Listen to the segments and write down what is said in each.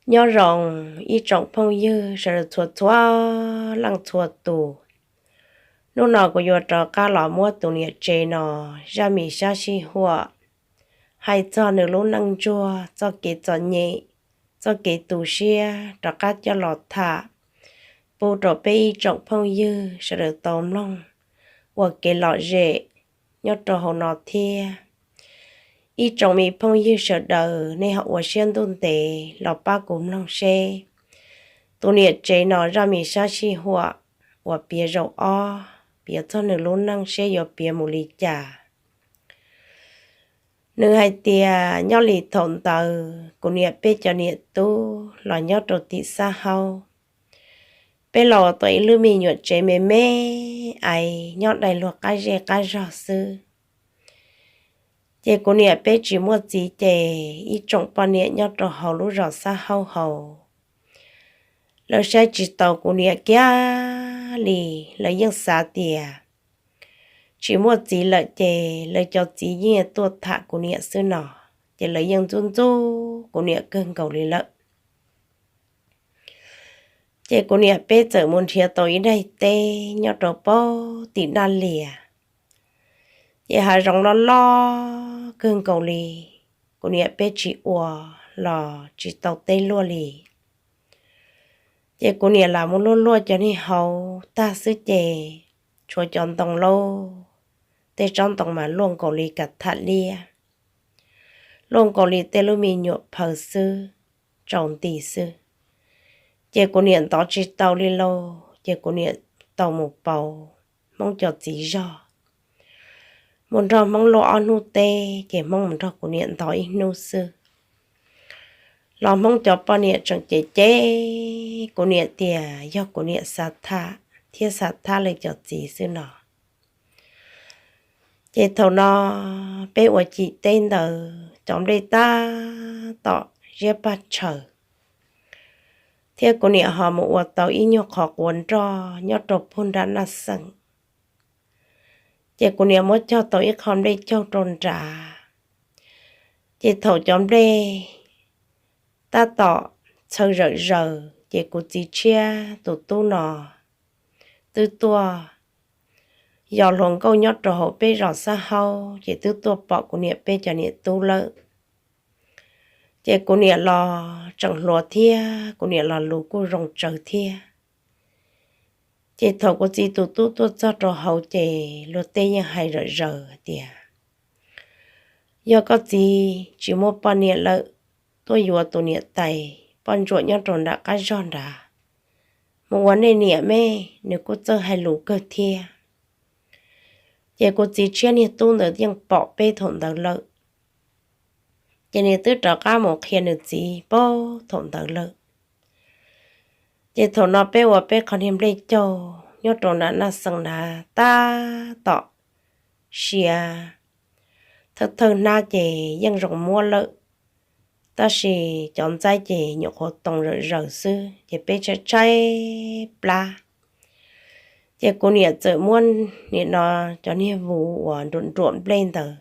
Nyob zoo ib tsoom phooj ywg sawv daws txhua txhua leej txhua tus. Hnub no kuv yuav rov qab los muab tus niam tsev no zaj mis sab sij huam hais txog nws lub neej ntsuag, txoj kev txom nyem, txoj kev tu siab rov qab coj los tham pub rau peb ib tsoom phooj ywg sawv daws tau mloog ua kev lom zem nyob rau hauv no thiab. Ib tsoom me phooj ywg sawv daws nej ho ua siab ntuj ntev los pab kuv mloog seb tus niam tsev no zaj mis sab sij huam uas piav zaum ob, piav txog nws lub neej seb yuav piav mus li cas. Nws hais tias nyob li thaum ntawd kuv niam peb cov niam tub los nyob rau tim Xab Haub, peb los ua tau ib lub me nyuam tsev me me ais nyob dai luag qab zej qab zog xwb. Ces kuv niam peb tsis muaj txiv ces ib tsoom poj niam nyob rau hauv lub zos Xab Haub hauv, lawv saib tsis taus kuv niam kiag li. Lawv yeej xav tias tsis muaj txiv lawm ces lawv cov txiv yeej tuaj tham kuv niam xwb no, ces lawv yeej ntxub ntxub kuv niam kawg nkaus li lawm. Ces kuv niam peb txawm mus nrhiav tau ib daim teb nyob rau pem tim Daj Lias, ces hav zoov loj loj kawg nkaus li. Kuv niam peb tsis ua los tsis tau teb luaj li. Ces kuv niam lam mus luaj luaj cov niag hauv tag xwb ces tshuav cov ntoo lauj, tej tsob ntoo mas luaj nkaus li kav tham liab, luaj nkaus li tej lub me nyuam phaws xwb, tsaus nti xwb. Ces kuv niam ntov tsis tau li lauj, ces kuv niam tau mus pauv Hmoob cov txiv zog, mus nrog Hmoob luaj ob hnub teb, ces Hmoob mus nrog kuv niam ntov ib hnub xwb. Los Hmoob cov poj niam tseem cem cem kuv niam tias yog kuv niam xav tham thiab xav thab lawv cov txiv xwb no. Ces thaum no peb ua cim teb ntawd cov nplej tab tom ziab paj tshaws, thiab kuv niam ho mus ua tau ib nyuag qhov quav nroj nyob rau puag nram Naj Xeem. Ces kuv niam muab cog tau ib qho nplej caug rau nrad. Ces thaum cov nplej tab tom txhaw zawm zaws ces kuv txiv tshiab tus tub no twb tuaj, yog hluas nkauj nyob rau hauv peb zos Xab Haub, ces twb tuaj pom kuv niam peb cov niam tub lawm. Ces kuv niam los tseem hluas thiab, kuv niam los lus kuj zoo tsawv thiab. Ces thaum kuv txiv tus tub tuaj txog rau hauv ces luag tej yeej hais zawm zaws tias, yog koj txiv tsis muaj poj niam lawm, tuaj yuav tus niam tais poj ntsuam nyob rau nram qab zog nrad mus ua nej niam me, nws kuj txawj hais lus kawg thiab. Ces kuv txiv tshiab niag tub ntawd yeej pom peb thaum ntawd lawm, ces nws twb rov qab mus qhia nws txiv pab thaum ntawd lawm. Ces thaum no peb ua peb qhov niag nplej caug nyob rau nram Naj Xeem na tab tom sia, thawj thawj hnab ces yeej zoo muab lawm, tab sis cov ntxaib ces nyuam qhuav toos zawm zaws xwb, ces peb tshaib tshaib plab. Ces kuv niam txawm muab nim no cov niag vus uas nruam nruam nplej ntawd,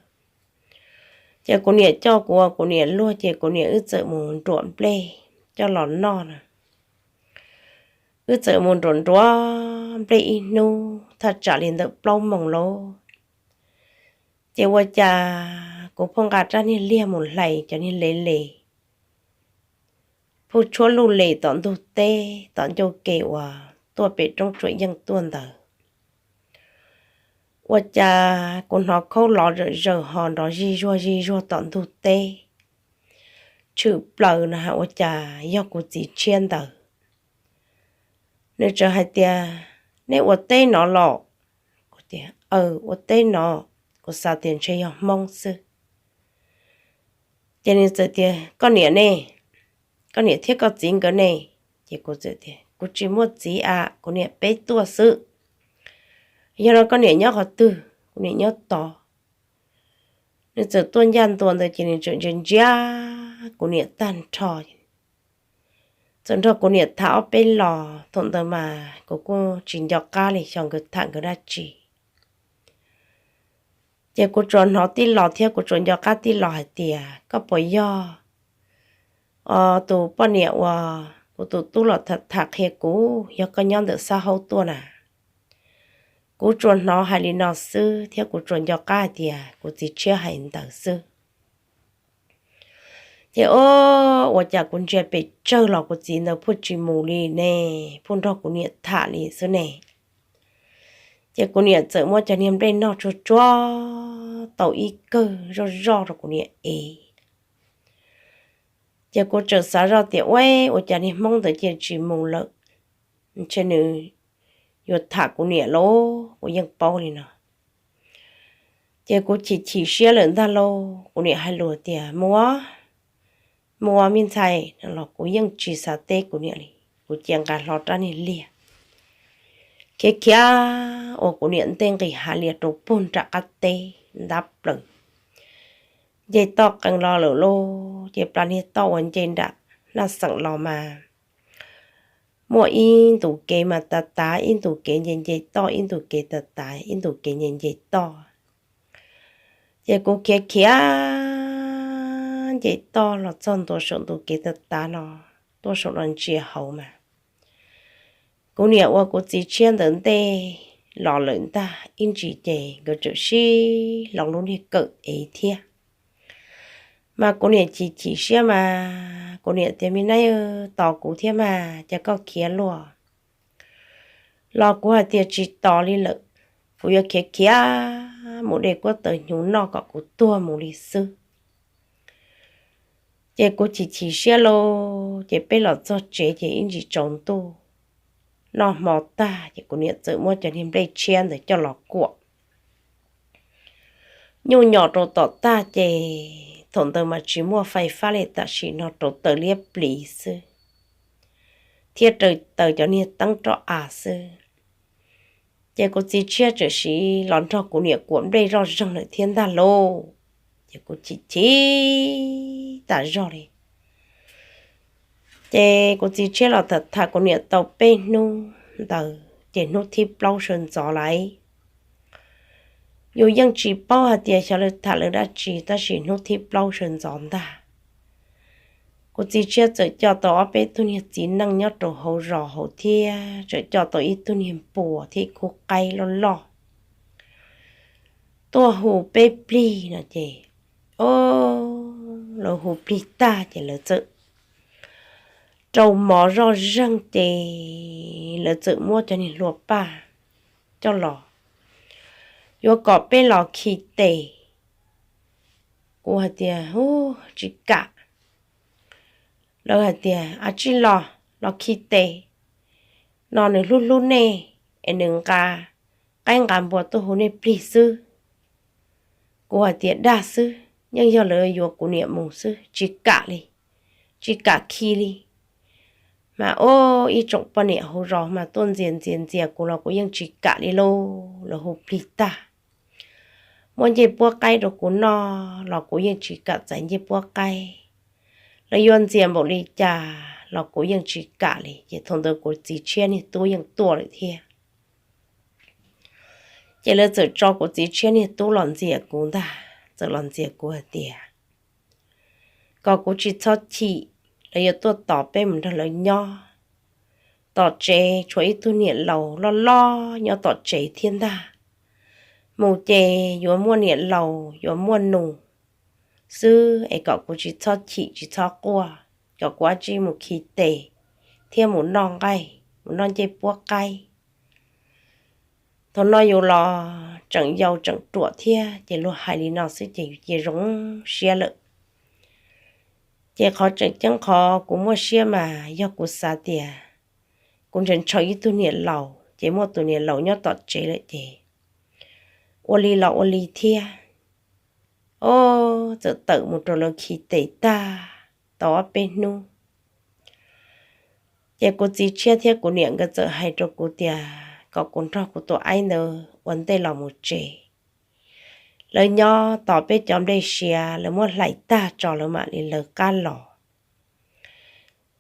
ces kuv niam coj kuv ua kuv niam luag, ces kuv niam wb txawm mus nruam nplej coj los noj na. Wb txawm mus nruam nruam nplej ib hnub thaj tsam li ntawm plaub moos lauj, ces ua cas kuv pheej nqa rab niag liag mus hlais cov niag le le phuj tshuab luj le tom ntug teb tom ncauj ke uas tuaj pem roob Tsuam Yeej tuaj ntawd. Ua cas kuv hnov khaub lov zawm zaws ho nrov zij zuag zij zuag tom ntug teb, tshwm plaws na, ua cas yog kuv txiv tshiab ntawd. Nws txawm hais tias, nej ua teb no los? Kuv tias, aw, ua teb no, kuv xav tias ntshe yog Hmoob xwb. Ces nws txawm tias, koj niam ne, koj niam thiab koj txiv nkawd ne? Ces kuv txawm tias, kuv tsis muaj txiv a, kuv niam peb tuaj xwb. Yog no koj niam nyob qhov twg? Kuv niam nyob tod. Nws txawm tuaj ncaj ntua ntawd ces nws txawm ntsia ntsia kuv niam tag nrho, txawm nrog kuv niam tham ob peb los. Thaum ntawd mas kuv kuj tsis nco qab li xyov nkawd tham nkawd dab tsi. Ces kuv tsuas hnov tij laug thiab kuv tsuas nco qab tij laug hais tias, koj puas yog tus poj niam uas kuv tus tub los tham qhia kuv, yog koj nyob ntawm Xab Haub tuaj na. Kuv tsuas hnov hais li no xwb thiab kuv tsuas nco qab hais tias kuv txiv tshiab hais ntawd xwb. Ces o, ua cas kuv ntsia pes tsawg los kuv txiv ntawd pheej tsis mus li ne, pheej nrog kuv niam tham li xwb ne. Ces kuv niam txawm muab cov niag nplej noj tsuag tsuag tau ib kawm zoj zoj rau kuv niam ev. Ces kuv txawm xav zoj tias ua, ua cas niag Hmoob ntawd cia tsis mus lawm, ntshe nws yuav tham kuv niam los kuv yeej paub li no. Ces kuv chim chim siab lawm ntag lauj, kuv niam hais lus tias mus, mus me ntxhais los kuv yeej tsis xav teb kuv niam li. Kuv cia nqa hlo rab niag liag khiav khiav ua kuv niam ntej nqis hav lias rau puag nram qab teb ntab plaws. Nce toj qees los lawm lauj, ces plas niag toj uas nce nram Naj Xeem los mas muaj ib ntus kev mas tav tav, ib ntus kev nce nce toj, ib ntus kev tav tav, ib ntus kev nce nce toj. Ces kuv khiav khiav nce toj los txog ntua saum ntus kev tav tav no, tuaj saum no ntsia hauv mas kuv niam ua kuv txiv tshiab ntawd ntej los lawm ntag, ib ntsis ces nkawd txawm sib hloov lub niag kawm ev thiab. Mas kuv niam chim chim siab mas kuv niam tias me nab, tos kuv thiab mas, cas koj khiav luaj? Los kuv hais tias tsis tos li lawm, kuv yuav khiav khiav mus de kuab taws hnyuv noj kom kuv tuag mus li xwb. Ces kuv chim chim siab lauj, ces peb los txog tsev ces ib ntsis tsaus ntuj, noj hmo tag ces kuv niam txawm muab cov niag nplej tshiab ntawd coj los kuam nyuj nyos rau tom tag ces thaum ntawd mas tsis muaj fais fab li, tam sim no rau taws liab pliv xwb thiab rau taws cov niag teeb roj av xwb. Ces kuv txiv tshiab txawm sim los nrog kuv niam kuam nplej zoj zeeg lawm thiab ntag lauj. Ces kuv chim chim tas zog li. Ces kuv txiv tshiab los tham tham kuv niam tau peb hnub ntawd ces hnub thib plaub sawv ntxov lawm. Yus yeej tsis paub hais tias xyov lawv tham lawv dab tsi, tab sis hnub thib plaub sawv ntxov ntag, kuv txiv tshiab txawm coj tau ob peb tug niag txiv neej nyob rau hauv zos hauv thiab txawm coj tau ib tug niag npuas thiab ib khub qaib loj loj tuaj hu peb plig no ces, o, lawv hu plig tag ces lawv txawm rau mov zoj zeeg ces lawv txawm muab cov niag hlua paj coj los, yuav kom peb los khi tes. Kuv hais tias, u, tsis kam. Lawv hais tias, a, tsis los, los khi tes no nws hlub hlub nej es nws nqa qaib nqa npua tuaj hu nej plig xwb. Kuv hais tias dag xwb, yeej yog lawv yuav kuv niam mus xwb, tsis kam li, tsis kam khi li. Mas o, ib tsoom poj niam hauv zos mas tuaj ntxias ntxias ntxias kuv los kuv yeej tsis kam li lauj. Lawv hu plig tag, muab ncej puab qaib rau kuv noj los kuv yeej tsis kam txais ncej puab qaib. Lawv yuav ntxias npaum li cas los kuv yeej tsis kam li. Ces thaum ntawd kuv txiv tshiab niag tub yeej tuaj lawm thiab. Ces lawv txawm tso kuv txiv tshiab niag tub los ntxias kuv ntag, txawm los ntxias kuv hais tias kom kuv tsis txhob chim, lawv yuav tuaj tos peb mus nrog lawv nyob. Tom tsev tshuav ib tug niam laus loj loj nyob tom tsev thiab ntag. Mus ces yuav muaj niam laus yuav muaj nus xwb es kom kuv tsis txhob chim tsis txhob quaj, kom kuv ua tsi mus khi tes thiab mus noj nqaij, mus noj ncej puab qaib. Thaum no yus los tseem yau tseem ruam thiab ces luag hais li no xwb ces yus cia zoo siab lawm. Ces qhov tseem ceeb qhov kuv muaj siab mas yog kuv xav tias kuv ntshaw ntshaw ib tug niam laus ces muaj tus niam laus nyob tom tsev lawm ces ua li los ua li thiab. O, txawm tawm mus rau lawv khi tes tag tau ob peb hnub, ces kuv txiv tshiab thiab kuv niam nkawd txawm hais rau kuv tias kom kuv nrog kuv tus aib ntawd ua ntej los mus tsev. Lawv nyob tos peb cov nplej siav lawv muab hlais tag tso lawv mam li lawv qab los.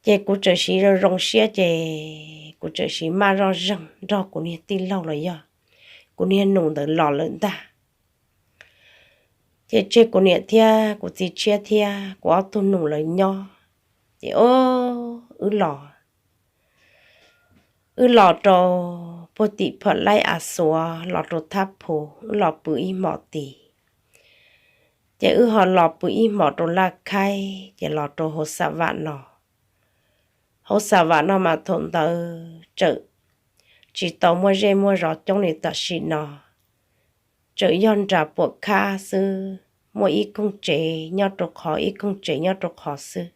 Ces kuv txawm siv zoo zoo siab ces kuv txawm siv maj zoj zeeg nrog kuv niag tij laug los yog kuv niag nus ntawd los lawm ntag. Ces tseg kuv niam thiab kuv txiv tshiab thiab kuv ob tug nus lawv nyob. Ces o, wb los, wb los rau puag tim Pham Laij Av Xuav los rau Thab Phu, wb los pw ib hmos tid. Ces wb ho los pw ib hmos rau Laj Khaib, ces los rau hauv Xa Vam no. Hauv Xa Vam no mas thaum ntawd tseem tsis tau muaj zej muaj zos coob li tam sim no, tseem yog nras puam khab xwb, muaj ib koog tsev nyob rau qhov, ib koog tsev nyob rau qhov xwb.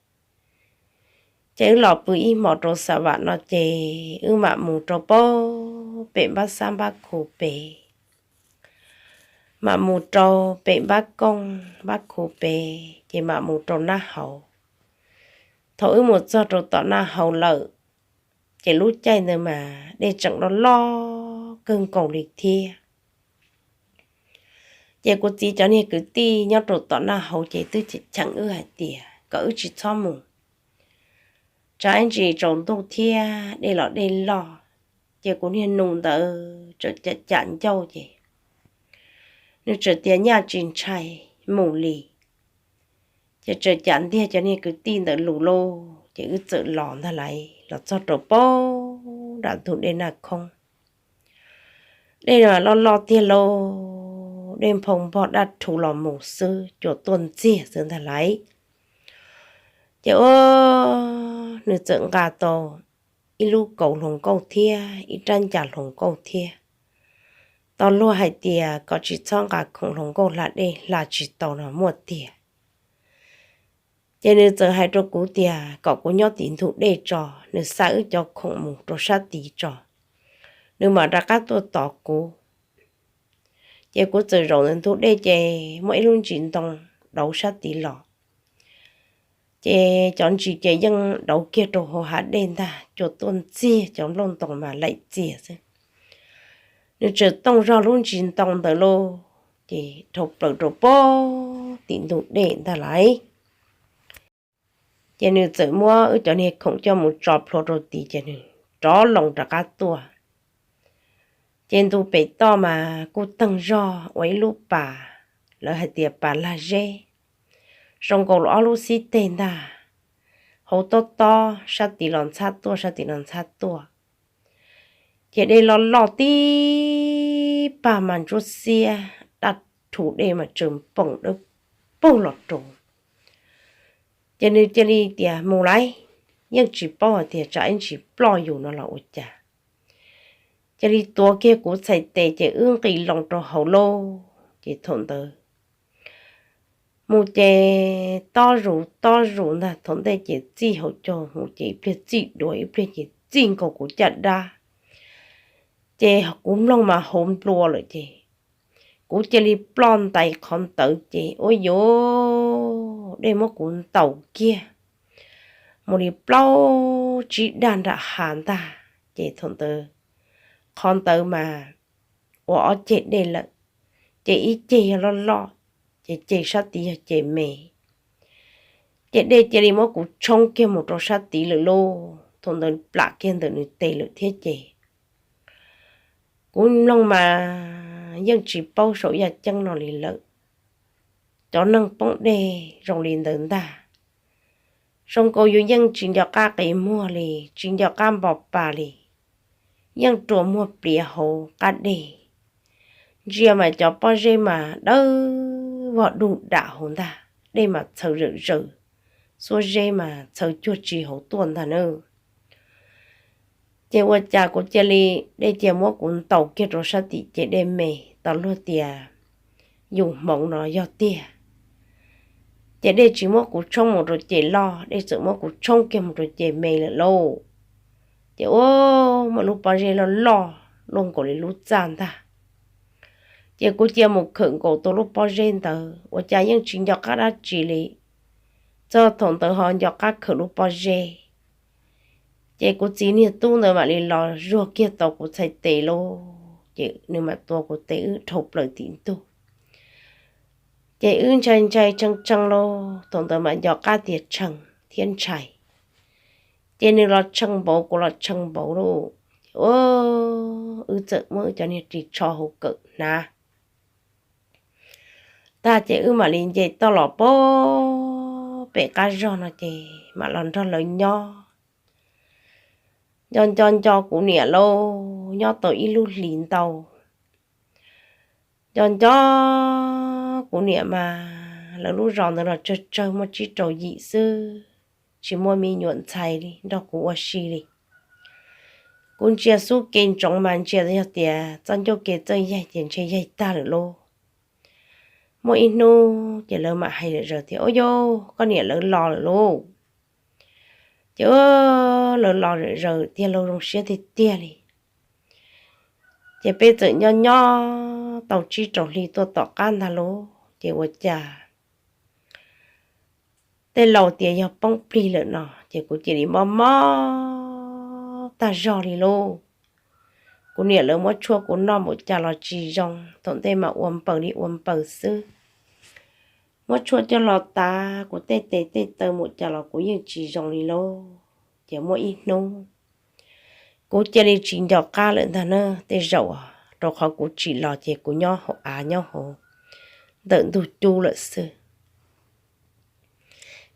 Ces wb los pw ib hmos rau Xa Vam no ces wb mam mus rau pem npab xab npab khu pem, mam mus rau pem npab kooj npab khu pem, ces mam mus rau Naj Hauv. Thaum wb mus txog rau tom Naj Hauv lawm, ces lub caij ntawd mas dej tseem loj loj kawg nkaus li thiab. Ces kuv txiv cov niag kwv tij nyob rau tom Naj Hauv ces twb cheem wb hais tias kom wb tsis txhob mus, tsam ib ntsis tsaus ntuj thiab dej los dej loj. Ces kuv niag nus ntawd tseem cam cam ncauj ces nws tseem tias nyaj tsis ntshai mus li. Ces tseem cam ntiag cov niag kwv tij ntawd lus lauj, ces wb txawm los ntag lauj, los txog rau pem nram ntug dej Naj Khoob. Dej loj loj tiag lauj, dej nphau npog daj rhuv los mus xwb, cua tuaj ntxiag xwb ntag lauj. Ces o, nws txawm nqa tau ib lub kaus hluas nkauj thiab ib rab ncas hluas nkauj thiab. Tau luag hais tias kom tsis txhob nqa khoom hluas nkauj hla dej, hla tsis tau no muaj tiag. Ces nws txawm hais rau kuv tias kom kuv nyob tim ntug dej tso, nws xa wb cov khoom mus rau sab tid tso, nws mam rov qab tuaj tos kuv. Ces kuv txawm zaum ntawm ntug dej ces muaj ib lub ntsis ntoo dauv sab tid los. Ces cov ntsis ces yeej dauv kiag rau hauv hav dej ntag, cua tuaj ntxiag cov nplooj ntoo mas laim txias xwb. Nws tseem tooj zog lub ntsis ntoo ntawd lauj, ces dhau plaws rau pem tim ntug dej ntag lauj. Ces nws txawm muab wb cov niag khoom coj mus tso plhuav rau tid ces nws rov loo rov qab tuaj. Ces ntu pem toj mas kuj teeg zog ua ib lub pas, lawv hais tias pas lag zeb, zoo nkaus ob lub xib teg ntag, hauv tob tob, sab tid los ntxhab tuaj, sab tid los ntxhab tuaj. Ces dej loj loj tib pag mas ntsuab xiab daj rhuv, dej mas tseem poom dawb paug los rau. Ces nws cia li tias mus lauj, yeej tsis paub hais tias tsam ib ntsis ploj yus no los ua cas. Cia li tuav kiag kuv txhais tes ces wb nqis loo rau hauv lauj. Ces thaum ntawd mus ces tob zus tob zus ntag, thaum ntej ces txij hauv caug mus ces ib pliag txij duav, ib pliag ces txij nkaus kuv caj dab. Ces kuv mloog mas hauv nplua lawm ces kuv cia li ploj ntais qhov ntawd ces ua yuav dej muab kuv ntaus kiag mus li plaub tsib dag nram hav ntag. Ces thaum ntawd qhov ntawd mas ua ob ceg dej lawm, ces ib ceg yog loj loj, ces ceg sab tid yog ceg me. Ces dej cia li muab kuv tshoob kiag mus rau sab tid lawm lauj. Thaum ntawd plam kiag ntawm nws tes lawm thiab ces kuv mloog mas yeej tsis paub saum yaj ceeb no li lawm. Cov neeg poob dej zoo li ntawd ntag, zoo nkaus yus yeej tsis nco qab qi muag li, tsis nco qab npo pa li, yeej rua muag pliav hauv qab dej. Ntsia mas cov pob zeb mas dawb vog dug dam hauv ntag, dej mas txhawv zawm zaws, xuab zeb mas txhawv cuag tsi hauv tuaj ntag na. Ces ua cas kuv cia li, dej cia muab kuv ntaus kiag rau sab tim ceg dej me, tau luag tias yus hmoov no yog tiag. Ces dej tsis muab kuv tshoob mus rau ceg loj, dej txawm muab kuv tshoob kiag mus rau ceg me lawm lauj. Ces ua, muaj lub pob zeb loj loj luaj nkaus li lub txaj ntag. Ces kuv cia mus khawm nkaus tau lub pob zeb ntawd, ua cas yeej tsis nco qab dab tsi li. Txog thaum ntawd ho nco qab khawm lub pob zeb. Ces kuv txiv niag tub ntawd mam li los zuag kiag tau kuv txhais tes lauj, ces nws mam tua kuv tes wb dhau plaws tim ntug. Ces wb ntshai ntshai tshee tshee lauj, thaum ntawd mas nco qab tias tshee thiab ntshai. Ces nws los tshee npaum, kuv los tshee npaum lauj. Ces wb txawm muab wb cov niag ris tsho hauv kawm hnav tag ces wb mam li nce toj los pem pem qab zog no ces mam los nrog lawv nyob. Nco nco nco kuv niam lauj, nyob tau ib lub hlis ntau, nco nco kuv niam mas lawv lub zos ntawd los tsawg tsawg muaj tsib rau yim xwb, tsis muaj me nyuam ntxhais li nrog kuv ua si li. Kuv ntsia xub ke ntsoov mas ntsia yog tias txoj ncauj ke txawj yaig ces ntshe yaig tag lawm lauj. Muaj ib hnub ces lawv mam hais lawm zaws tias, Ua yauj, koj niam lawv los lawm lauj. Ces lawv los lawm zaws tiag lauj, zoo siab tiag tiag li. Ces peb txawm nyob nyob tau tsib rau hli tuaj tom qab ntag lauj, ces ua cas tej laus tias yog poob plig lawm no ces kuv cia li mob mob tag zog li lauj. Kuv niam lawv muab tshuaj kuv noj npaum cas los tsis zoo, thaum ntej mas ua npaws li ua npaws xwb. Muab tshuaj coj los tav kuv tej tes tej taw npaum cas los kuv yeej tsis zoo li lauj. Ces muaj ib hnub kuv cia li tsis nco qab lawm ntag na, tej zaum rau qhov kuv tsim los ces kuv nyob hauv av nyob hauv ntawm ntug cub lawm xwb.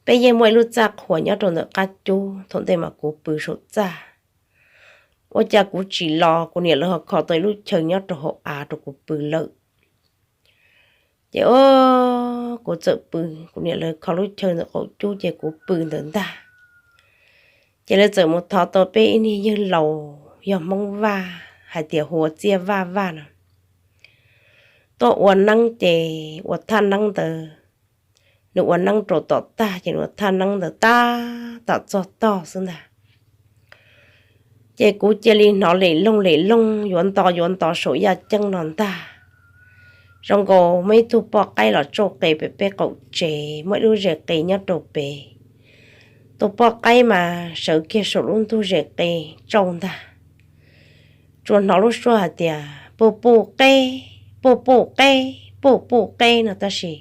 Peb yeej muaj ib lub txaj qhuas nyob rau ntawm qab cub, thaum ntej mas kuv pw saum txaj. Ua cas kuv tsim los kuv niam lawv ho kho tau ib lub chaw nyob rau hauv av rau kuv pw lawm. Ces o, kuv txawm pw, kuv niam lawv kho lub chaw ntawm qaum cub ces kuv pw ntawd ntag. Ces lawv txawm mus thov tau peb ib niag yawg laus yog Hmoob Vaj hais tias hu ua Txiaj Vaj Vaj no tuaj ua neeb, ces ua thaj neeb ntawd, nws ua neeb rau tom tag ces nws ua thaj neeb ntawd tab tom txog tog xwb ntag. Ces kuv cia li hnov lem loog lem loog yuav nto yuav nto saum yaj ceeb no ntag. Zoo nkaus muaj ib tug poj qaib los tsauj qe pem peb qaum tsev, muaj ib lub zes qe nyob rau pem. Tus poj qaib mas sawv kiag saum lub ntug zes qe tsauj ntag. Tsuas hnov lub suab hais tias, Puj puj qeb, puj puj qeb, puj puj qeb no tab sis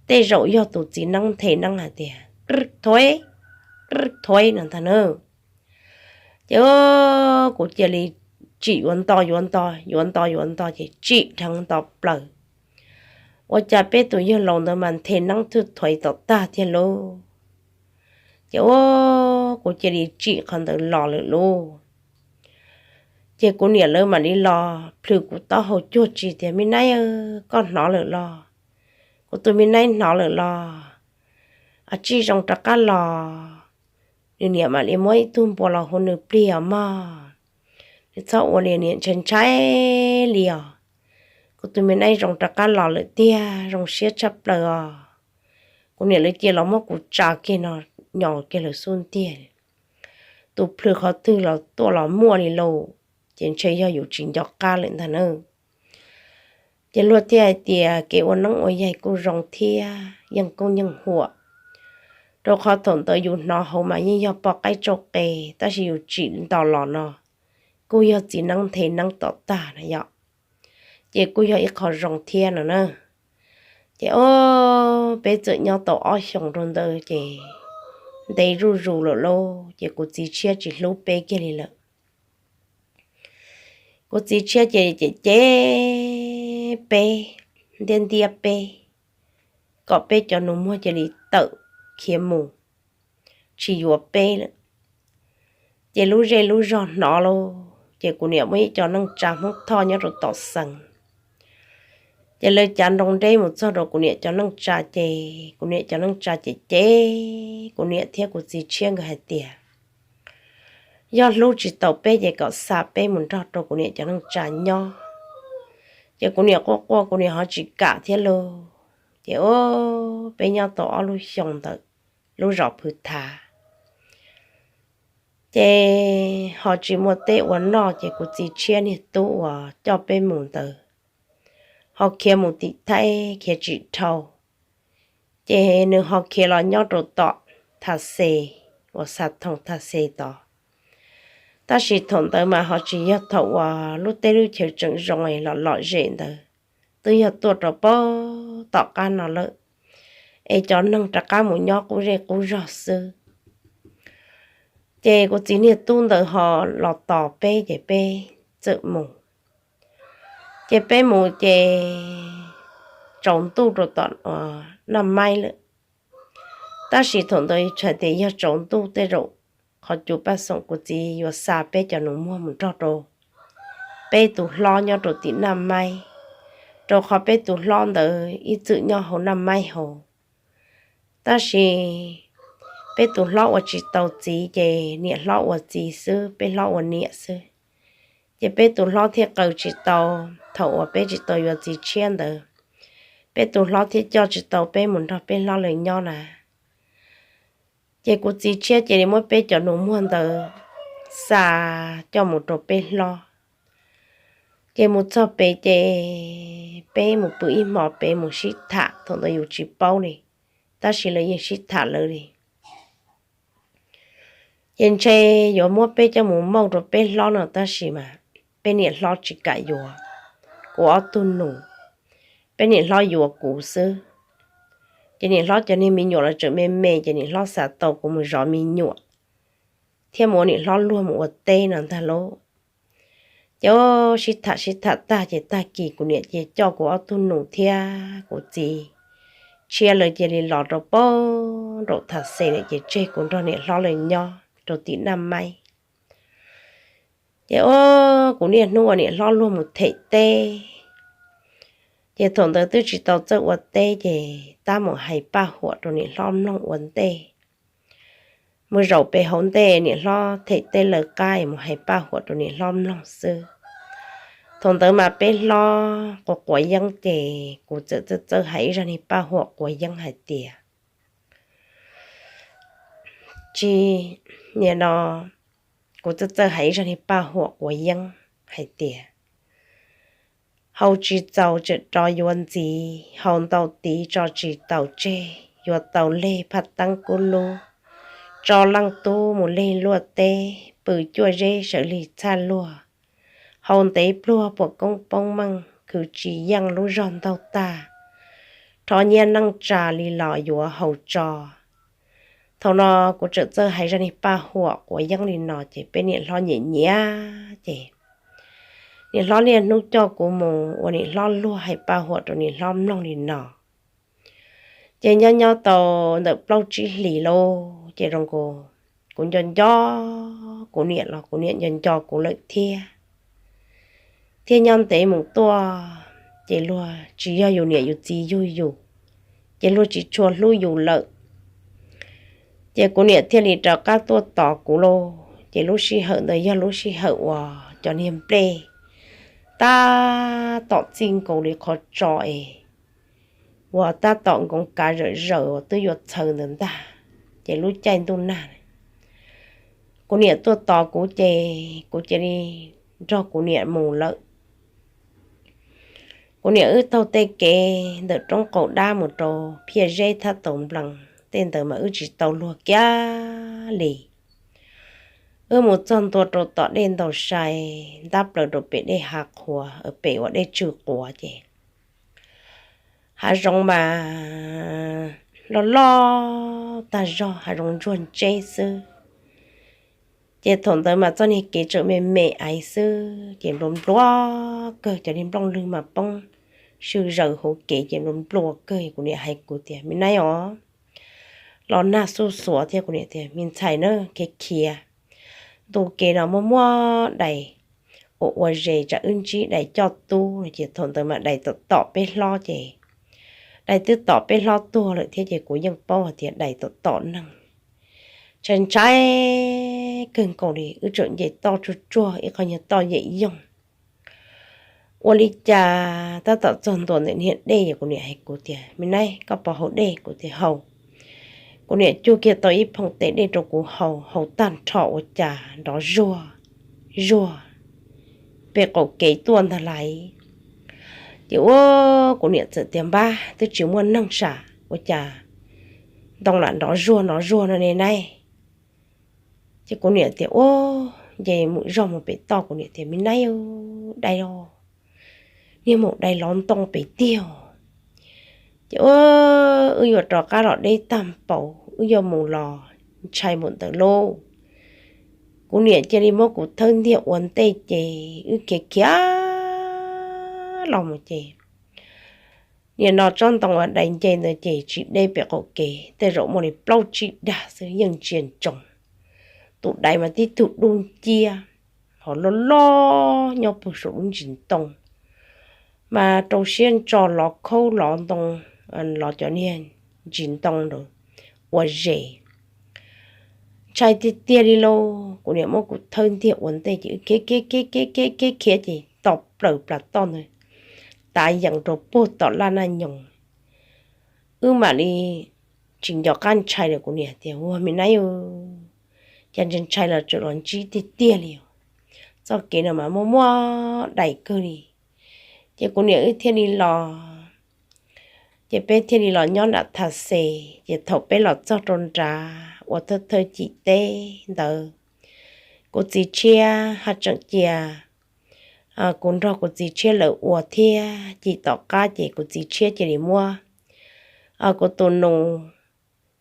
tej zaum yog tus txiv neeb nthe neeb hais tias, Qwj thuav, qwj thuav no ntag na. Ces kuv cia li tsim yuav nto yuav nto yuav nto yuav nto ces tsim dheev nto plaws. Ua cas peb tus yawg laus ntawd mas nthe neeb thwj thuav tom tag thiab lauj. Ces kuv cia li tsim qhov ntawd los lawm lauj. Ces kuv niam lawv mam li los plhws kuv taub hau cuag tsis tias, Me naib, koj hnov lawm los? Kuv tus me naib hnov lawm los? Ab, tsis zoo rov qab los. Nws niam mam li muab ib tug npua los hu nws plig os mog. Nws txhob ua li, niam ntshai ntshai li os. Kuv tus me naib zoo rov qab los lawm tiag, zoo siab tshaj plaws os. Kuv niam lawv cia los muab kuv tsa kiag no, nyo kiag lawv xub ntiag. Tus plhws qhov twg los tuaj los muaj li lauj. Ces ntshe yog yus tsis nco qab lawm ntag na. Ces luag thiaj hais tias kev ua neeb ua yaig kuj zoo thiab yeej koob yeej huam, rau qhov thaum ntawd yus hnov hauv mas yeej yog poj qaib tsauj qe, tab sis yus tsim nto los no kuj yog txiv neeb nthe neeb tom tag na yom. Ces kuj yog ib qho zoo thiab no na. Ces o, peb txawm nyob tau ob xyoos rau ntawd ces ntev zuj zus lawm lauj, ces kuv txiv tshiab tsis hlub peb kiag li lawm. Kuv txiv tshiab ces cem cem peb, ntiab ntiab peb, kom peb cov nus muag cia li tawm khiav mus, tsis yuav peb lawm. Ces lub zej lub zog hnov lauj, ces kuv niam muaj ib co neej tsa Hmoob Thoj nyob rau tom Xeev. Ces lawv cav nroo nreb mus txog rau kuv niam cov neej tsa, ces kuv niam cov neej tsa cem cem kuv niam thiab kuv txiv tshiab nkawd hais tias, yog hlub tsis tau peb ces kom xa peb mus nrog rau kuv niam cov neej tsa nyob. Ces kuv niam quaj quaj, kuv niam ho tsis kam thiab lauj. Ces o, peb nyob tau ob lub xyoo ntawm lub zos Phwv Thav, ces ho tsis muaj teb ua noj, ces kuv txiv tshiab niag tub uas coj peb mus ntawd ho khiav mus tim Thaib khiav tsis dhau. Ces nws ho khiav los nyob rau tom Thaj Xes, uas Xa Thoos Thaj Xes tod. Tab sis thaum ntawd mas ho tsis yog thaum uas lub teb lub chaw tseem zoo es lom lom zem ntawd, twb yog tuaj rau pem tom qab no lawm, es cov neeg rov qab mus nyob qub zej qub zog xwb. Ces kuv txiv niag tub ntawd ho los tos peb ces peb txawm mus. Ces peb mus ces tsaus ntuj rau tom Naj Maib lawm. Tab sis thaum ntawd txhais tias yog tsaus ntuj tej zaum qhov cub paj xoom kuv txiv yuav xa peb cov nus muag mus nrog rau peb tus hlob nyob rau tim Naj Maib, rau qhov peb tus hlob ntawd ib txwm nyob hauv Naj Maib hauv. Tab sis peb tus hlob ua tsis tau txiv ces niam hlob ua txiv xwb, peb hlob ua niam xwb. Ces peb tus hlob thiaj qaws tsis tau, thaum uas peb tsis tau yuav txiv tshiab ntawd, peb tus hlob thiaj coj tsis tau peb mus nrog peb hlob lawv nyob na. Ces kuv txiv tshiab cia li muab peb cov nus muag ntawd xa coj mus rau peb hlob. Ces mus txog pem ces peb mus pw ib hmo, peb mus sib tham, thaum ntawd yus tsis paub li, tab sis lawv yeej sib tham lawv li. Ces ntshe yuav muab peb coj mus mauj rau peb hlob no tab sis mas peb niam hlob tsis kam yuav kuv ob tug nus, peb niam hlob yuav kuv xwb. Ces niam hlob cov niag me nyuam los tseem me me ces niam hlob xav tau kuv mus zov me nyuam thiab mus ua niam hlob luag mus ua teb no ntag lauj. Ces sib tham sib tham tag ces tag kis kuv niam ces coj kuv ob tug nus thiab kuv txiv tshiab lawv cia li los rau pem nraum Thaj Xes lawm ces tseg kuv nrog niam hlob lawv nyob rau tim Naj Maib. Ces o, kuv niaj hnub ua niam hlob luag mus them teb. Ces thaum ntawd twb tsis tau txawj ua teb ces tab mus hais paj huam rau niam hlob mloog ua ntej. Mus zaum pem hauv ntej niam hlob them teb lawv qab es mus hais paj huam rau niam hlob mloog xwb. Thaum ntawd mas peb hlob quav quav yeeb ces kuv txawm txawj txawj hais ib zaj niag paj huam quav yeeb hais tias, tsis, nim no kuv txawj txawj hais ib zaj niag paj huam quav yeeb hais tias, haus tsis txaus tseem rov yuav ntxiv, haus ntau tiv tso tsis taus tseg, yuav tau leg phaj teeb kub lub, tso leej tub mus leg luaj teb, pw cuaj zeb sawv lig txhaj luag, haus ntev pluag puas koob poob meej, khwv tsis yeej lub zog ntaug tag, rho nyiaj neej tsa li los yuav haus tso. Thaum no kuv tseem txawj hais zaj niag paj huam quav yeeb li no ces peb niam hlob nyiam nyiam ces niam hlob niaj hnub coj kuv mus ua niam hlob luag hais paj huam rau niam hlob mloog li no. Ces nyob nyob tau ntawm plaub tsib hlis lauj ces zoo nkaus kuv nco nco kuv niam los kuv niam nco nco kuv lawm thiab. Thiab nyob ntev mus tuaj ces luag tsis yog yus niam yus txiv yug yus, ces luag tsis tshua hlub yus lawm. Ces kuv niam thiaj li rov qab tuaj tos kuv lauj. Ces lub sij hawm ntawd yog lub sij hawm uas cov niag nplej tab tom txij nkaus li qhov tso es uas tab tom nkoos kav zawm zaws uas twb yuav txhaws ntawd ntag. Ces lub caij ntuj nag, kuv niam tuaj tos kuv ces kuv cia li nrog kuv niam mus lawm. Kuv niam wb taug tej kev ntawm roob qaum dab mus rau phiaj zeb thab tau nplees tej ntawd mas wb tsis tau luag kiag li. Wb mus txog ntua rau tom dej ntaus sai ntab plaws rau pem dej hav qhuav pem uas dej tsw quav ces hav zoov mas loj loj tag zog, hav zoov ntsuag ntseb xwb. Ces thaum ntawd mas txoj niag kev tseem me me aiv xwb ces nplua nplua kawg, cov niag nplooj lwg mas poob swb zaws hauv kev ces nplua nplua kawg. Kuv niam hais kuv tias, me nab os, los nag xuj xuav thiab. Kuv niam tias, me ntxhais na, khiav khiav, ntu kev no muaj muaj dais ua ua zes tsam wb ntsib dais coj tub no. Ces thaum ntawd mas dais tom tom peb hlob ces dais twb tom peb hlob tuag lawm thiab ces kuv yeej paub hais tias dais tom tom neeg. Ntshai ntshai kawg nkaus li, wb tseem nce toj tsuag tsuag ib qho nyuag toj yem yoog. Ua li cas tab tom txog ntua ntawm niag dej, kuv niam hais kuv tias, me nab, koj puas haus dej? Kuv tias, haus. Kuv niam cug kiag tau ib phooj tes dej rau kuv haus, haus tag nrho ua cas nrov zuag zuag pem qaum kev tuaj ntag lauj. Ces ua kuv niam txawm tias, npab, twb tsis muaj neeg sam ua cas ntoo lam nrov zuag nrov zuag no ne nab. Ces kuv niam tias, ua, nce mus zog mus pem toj. Kuv niam tias, me nab, dais os, niag maum dais lov ntoo pem tiag. Ces ua wb yuav rov qab los deb tag npaum, wb yuav mus los ntshai mus ntawd lauj. Kuv niam cia li muab kuv thawb ntiag ua ntej ces wb khiav khiav los mus ces Nim no tsob ntoo uas dais nce ntawd ces tsis deb pem qaum kev, tej zaum muaj li plaub tsib dag xwb yeej ntsia ntsoov. Tus dais mas tib tug dub nciab, ho loj loj nyob puag saum lub ntsis ntoo, mas rau siab ntso lov khaub lov ntoo, lov cov niag ntsis ntoo ua zes. Ntshai tiag tiag li lauj. Kuv niam muab kuv thawb ntiag ua ntej ces wb khiav khiav khiav khiav khiav khiav ces tau plaws plas toj ntawd, tav yees rau puag tom laj naj nyoos. Wb mam li tsis nco qab ntshai li, kuv niam tias, Ua me nab, cas ntshai ntshai los tseem los ntsib tiag tiag li os. Txoj kev no mas muaj muaj dais kawg li. Ces kuv niam wb thiaj li los, ces peb thiaj li los nyob nram Thas Xes. Ces thaum peb los txog rau nrad uas thawj thawj cim teb ntawd, kuv txiv tshiab haj tseem cia kuv nrog kuv txiv tshiab lawv ua thiab. Cim tom qab ces kuv txiv tshiab cia li muab kuv tus nus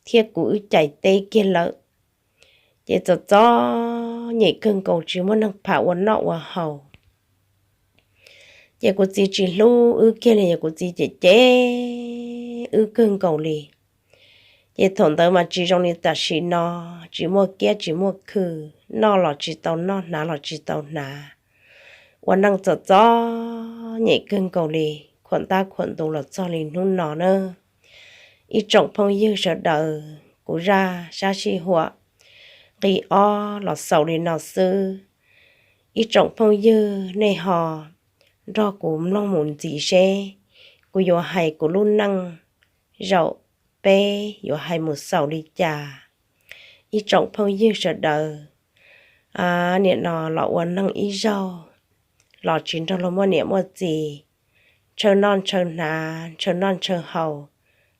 thiab kuv wb cais teb kiag lawm. Ces txom txom nyem kawg nkaus tsis muaj neeg pham ua noj ua haus. Ces kuv txiv tsis hlub wb kiag li, yog kuv txiv cem cem wb kawg nkaus li. Ces thaum ntawd mas tsis zoo li tam sim no, tsis muaj kiab tsis muaj khw, noj los tsis tau noj, hnav los tsis tau hnav, ua neej txom txom nyem kawg nkaus li. Khuam ntab khuam ntu los txog li hnub no na. Ib tsoom phooj ywg sawv daws, kuv zaj sab sij huam nqi ob los xaus li no xwb. Ib tsoom phooj ywg nej ho nrog kuv mloog mus ntxiv seb kuv yuav hais kuv lub neej zaum peb yuav hais mus xaus li cas. Ib tsoom phooj ywg sawv daws, nim no los ua neeg ib zaug los tsis nrog luag muaj niam muaj txiv, ntshaw noj ntshaw hnav, ntshaw noj ntshaw haus,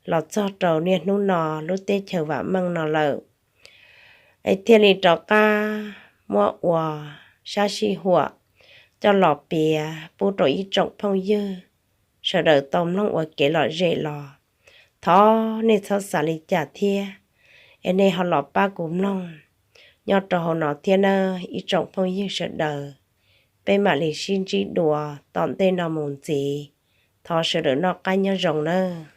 los txog rau niaj hnub no lub teb chaws vam meej no lawm, es thiaj li rov qab muab ua sab sij huam coj los piav pub rau ib tsoom phooj ywg sawv daws tau mloog ua kev lom zem los. Thov nej txhob xav li cas thiab, es nej ho los pab kuv mloog nyob rau hauv no thiab nawb ib tsoom phooj ywg sawv daws. Peb mam li sib ntsib dua tom ntej no mus ntxiv. Thov sawv daws noj qab nyob zoo nawb.